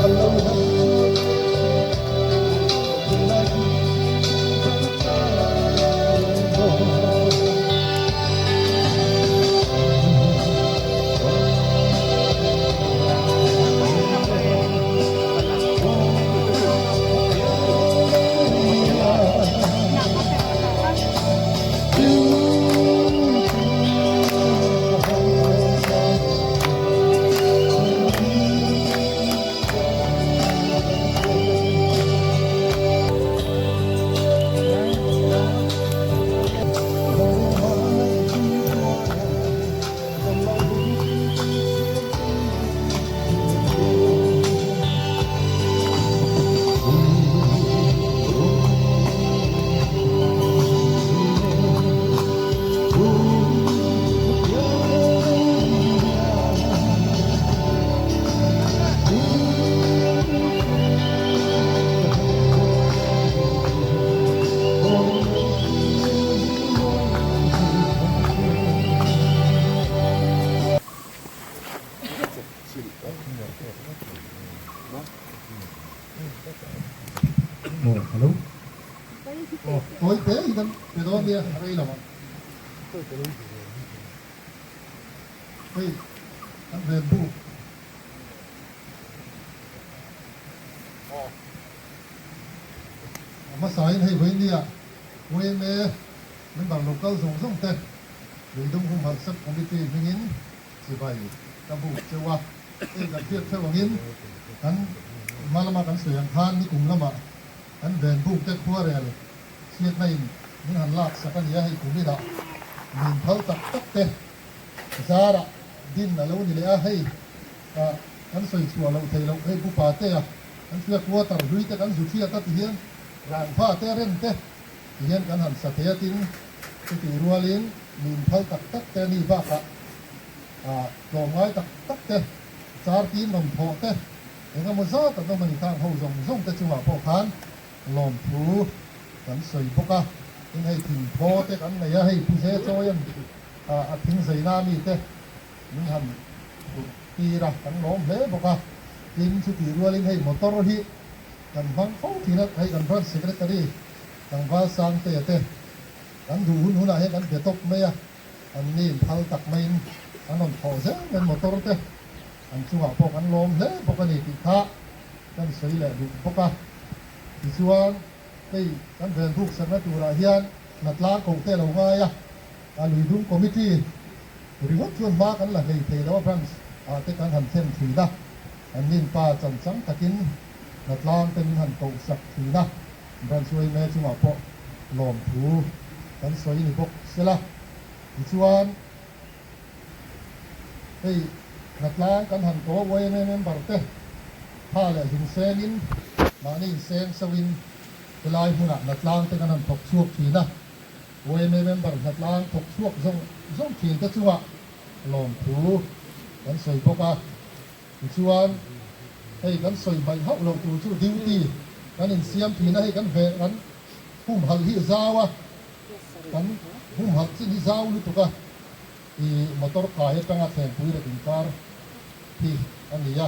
Hello tawi te hi kan pe dawn nia a rei lo ang hei kan ven buk a hmasain hei vawiin nia yma member local zawng zawng te Luidung Humhalh Sub Committee hmingin chibai ka buk cheu a, hei kan hriat theuh angin kan hma lama kan sawi ang khan nikum lamah kan ven buk te khuarel chhiatna in min han lak sak a ni a, hei kum inah min phal tak tak te zarah din a lo ni leh a, hei kan sawi chhuah loh theih loh hei pu Patea kan hria quarter hlui te kan zu thiat a ti hian rangva te rem te ti hian kan han sa thei a tin chutih rualin min phal tak tak te a ni bakah tlawmngai tak tak te char tin rawn thawh te engemaw zat an awm a ni khang ho zawng zawng te chungah pawh khan lawmthu kan sawi bawk a, tin hei thingthaw te kan nei a, hei Pu Ze Chawian a thing zeina mi te min han phurh tir a, kan lawm hle bawk a, tin chutih rualin hei motor hi kan hmang fo thin a, hei kan branch secretary tlangval Sangtea te kan duh hun hunah hian kan be tawp mai a, an ni inphal tak maiin an rawn thawh zel mai motor te an chungah pawh kan lawm hle bawk a ni tih kha kan sawi leh duh bawk a. Tichuan, hei kan ven buk sakna turah hian hnatlang koh te a lo ngai a, a Luidung Committee ringawt chuan hma kan la hlei thei lo a, branch ah te kan han thlen thin a, an ninpa chanchang takin hnatlang te min han koh sak thin a, branch yma chungah pawh lawmthu kan sawi ni bawk sela. Tichuan, hei hnatlang kan han ko a, yma member te tha leh zung sengin mahni inseng soin helai hmunah hnatlang te kan han thawk chhuak thin a, yma member hnatlang thawk chhuak zawng zawng thin te chungah lawmthu kan sawi bawk a. Tichuan, hei kan sawi hmaih hauh loh tur chu duty kan insiam thin a, hei kan ve kan humhalh hi zau a, kan humhalh chin hi zau lutuk a, i motor kai atanga thlengpui rek inkar hi a ni a,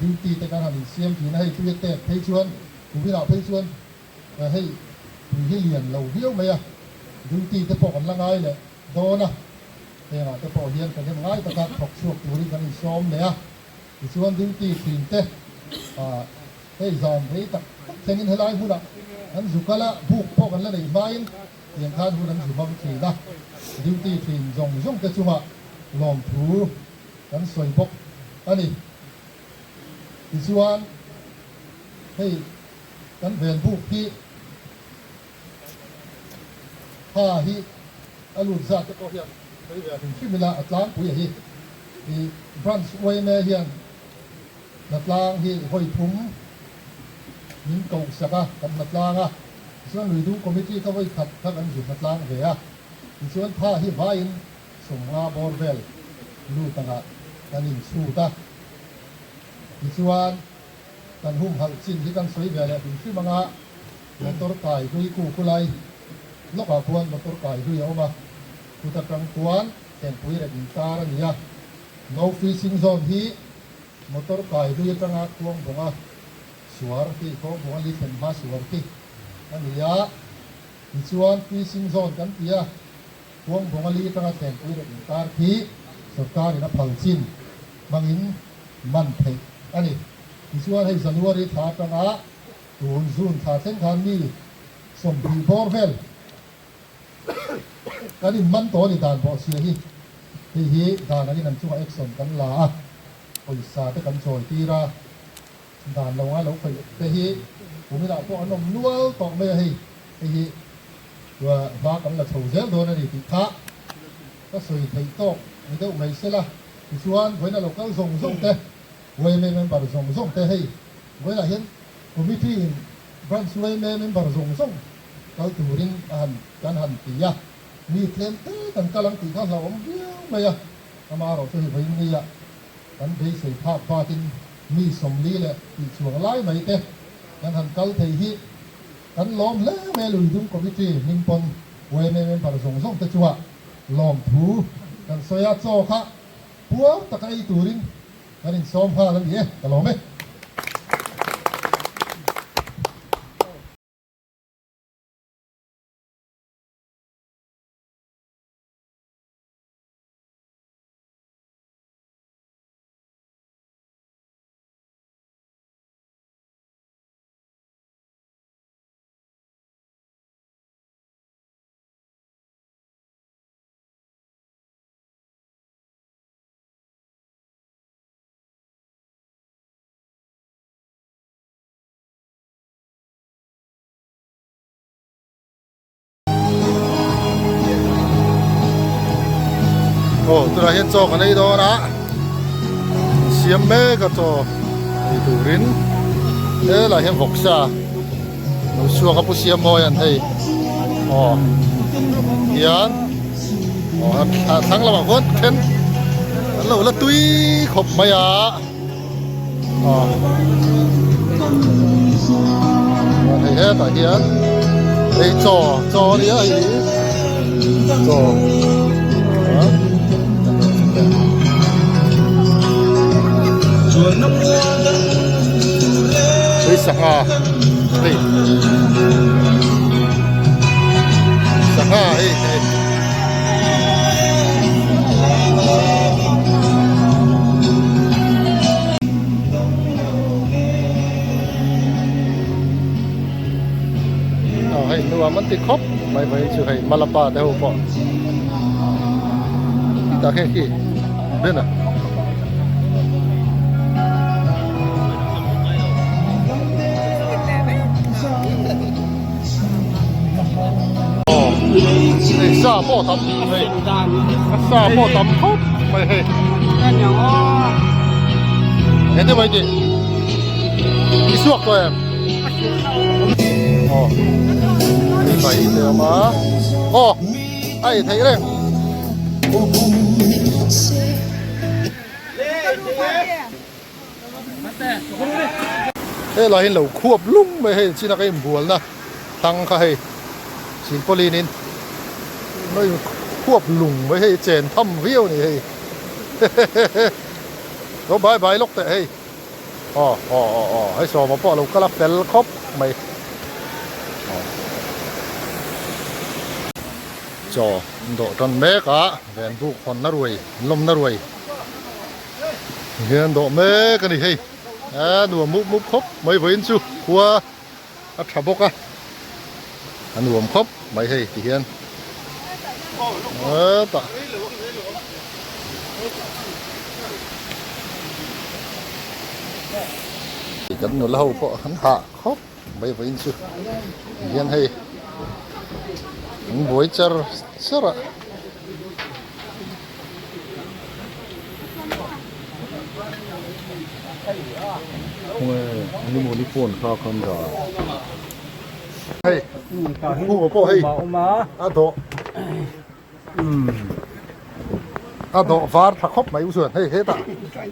duty te kan han insiam thin a, hei tui a tek phei chuan kuminah phei chuan hei tui hi lian lo viau mai a, duty te pawh kan la ngai leh dawn a, hengah te pawh hian kan em ngai taka thawk chhuak turin kan insawm leh a, tichuan duty thin te hei zan rei tak tak thlengin helai hmunah an zu kal a, buk pawh kan la nei hmain tiang khan hun an zu hmang thin a, duty thin zawng zawng te chungah lawmthu kan sawi bawk a ni. Tichuan hei kan ven buk hi Tha hi a lut zat te pawh hian sawi ve hrim hrim ila a tlangpui a hi i branch yma hian hnatlang hi hawi thum min koh sak a kan hnatlang a tichuan Luidung committee ka vawi khat kha kan zu hnatlang ve a tichuan tha hi vaiin 50 bawr vel lut angah kan inchhut a tichuan kan humhalh chin hi kan sawi ve leh hrim hrim anga Motor kai hlui ku khulai lawkah khuan motor kai hlui a awm a, chuta tang khuan thlenpui rek inkar a ni a. No fishing zone hi motor kai hlui atanga Khuangbawnga suar khi, Khuangbawnga li thlen hma suar khi a ni a. Tichuan Fishing Zone kan ti a, Khuangbawnga li atanga thlengpui rek inkar khi sorkarin a phal chin hmangin man theih a ni. Tichuan hei January thla atanga tun June thla thleng khan mi 20 bawr vel Kan inman tawh a ni dan bawh chhia hi. Hei hi dan angin an chungah action kan la a, pawisa te kan chawi tir a, dan lo ngai lo khawih te hi kuminah pawh an awm nual tawh mai a hei. Hei hi hma kan la chho zel dawn a ni tih kha ka sawi theih tawk ni deuh mai sela. Tichuan vawiin a lo kal zawng zawng te, yma member zawng zawng te hei vawiinah hian committee in branch yma member zawng zawng kal turin a han kan han ti a, mi tlem te kan kal ang tih kha hlauhawm viau mai a, amaherawh chu hei vawiin nia kan beisei phak bakin mi 40 leh tih chhuang lai mai te kan han kal thei hi kan lawm hle mai a, Luidung Committee hming pawn yma member zawng zawng te chungah lawmthu kan sawi a, chaw kha puar taka ei turin kan insawm nghal a ni e, ka lawm e. Aw tunah hian chaw kan ei dawn a siam mek a chaw ei turin helai hian vawksa lo chhuak a pu siam mawi an hei aw hian aw a thlang lamah khuan then an lo la tui khawp mai a. Hei hetah hian hei chaw chaw a nia hei chaw hei sangha hei sangha hei hei. Hei nuam an ti khawp mai mai chu hei Malapa te ho pawh tak hei khi ben a Hei sa pawh tam hei sa pawh tam khawp mai hei Eng mai tih i suak tawh em aw hei bai te awm a aw a ei theih reng. Helai hi lo khuap lung mai hei chin a ka inbual na thlang kha hei silpawlin in lo in khuap lung mai hei chen tham viau a ni hei hehehe lo bai bai lawk teh hei aw aw aw aw hei sawma pawh a lo kal a fel khawp mai aw chaw an dawh tan mek a venbuk hawnna ruai lawmna ruai. Hian dawh mek a ni hei a nuam mup mup khawp mai vawiin chu khua a tha bawk a a nuam khawp mai hei ti hian hetah kan nula ho pawh an hah khawp mai vawiin chu hian hei an buai char char a. Hei khu pawh hei a dawh a dawh var tha khawp mai u chuan hei hetah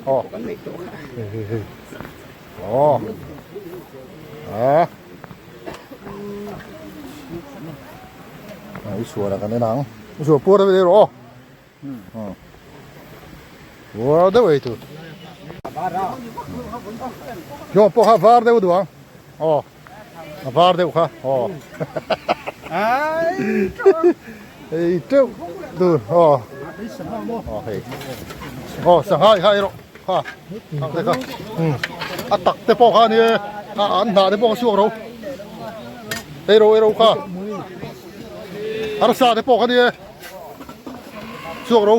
aw hei hei hei aw a u sual a kan en ang u sual puar deuh rawh aw. Puar deuh ei tur. Hian pawh kha var deuh duh ang. Aw a var deuh kha aw. Ei teuh tur aw. Aw hei. Aw sangha kha ei rawh kha ang te kha. A tak te pawh kha a ni e a an hnah te pawh kha chhuak ro. Ei ro ei ro kha. Arsa te pawh kha ni e. Chhuak ro.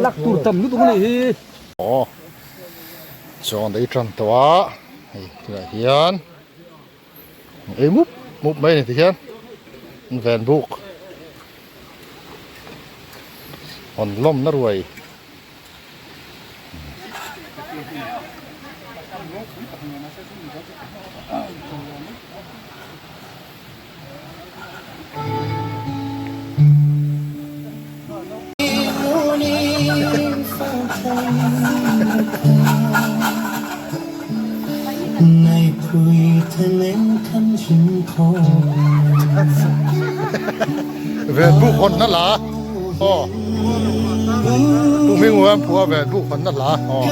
Lak tur tam lutuk a nih hi. Aw chuan ei tan tawh a hei tunah hian ei mup mup mai a ni tihian ven buk hawn lawmna ruai. Ven buk hawnna la aw Pu Hming Uam phua ven buk hawnna la aw.